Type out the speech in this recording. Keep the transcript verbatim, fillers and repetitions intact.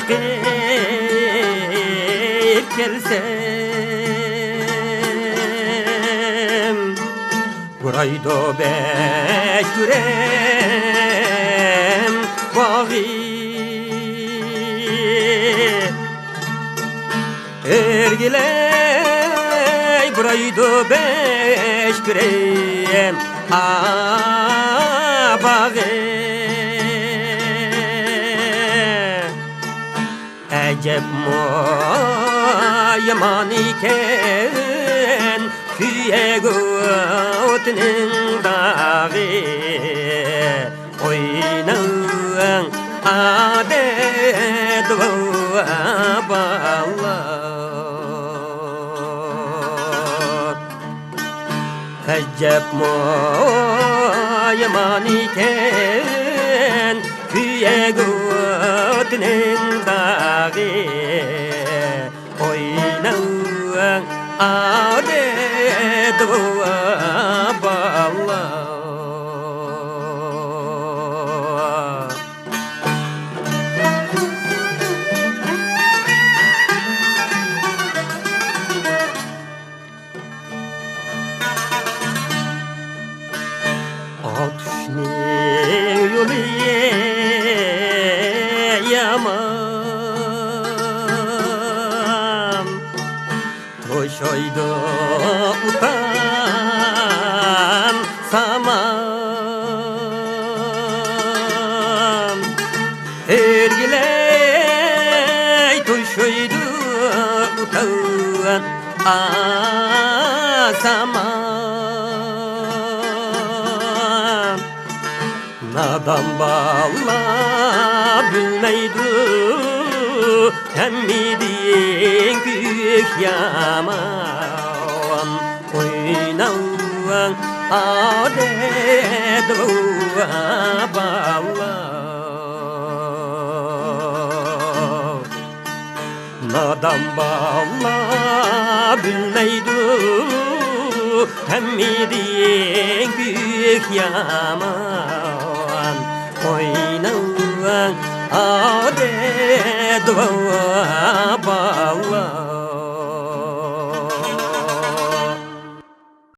قېيىپ كەلسەم، پۇرايدۇ بەشكۈرەم باغى. ئۆرگىلەي پۇرايدۇ بەشكۈرەم باغى. ئەجەبمۇ يامان ئىكەن، كۆيەك ئوتنىڭ داغى. ئويناۋ ئادەت بۇ بالىلار. ئەجەبمۇ يامان ئىكەن، كۆيەك ئوتنىڭ داغى. ئويناۋ ئادەت بۇ بالىلار. ئاتۇشنىڭ يولى يامان، توشايدۇ ئۇتان سامان. ئۆرگىلەي توشايدۇ ئۇتان سامان. نادان بالا بىلمەيدۇ، ھەممىدىن كۈيۈك يامان. ئويناۋ ئادەت بۇ بالا. نادان بالا بىلمەيدۇ، ھەممىدىن كۈيۈك يامان. ئويناۋ ئادەت بۇ بالا.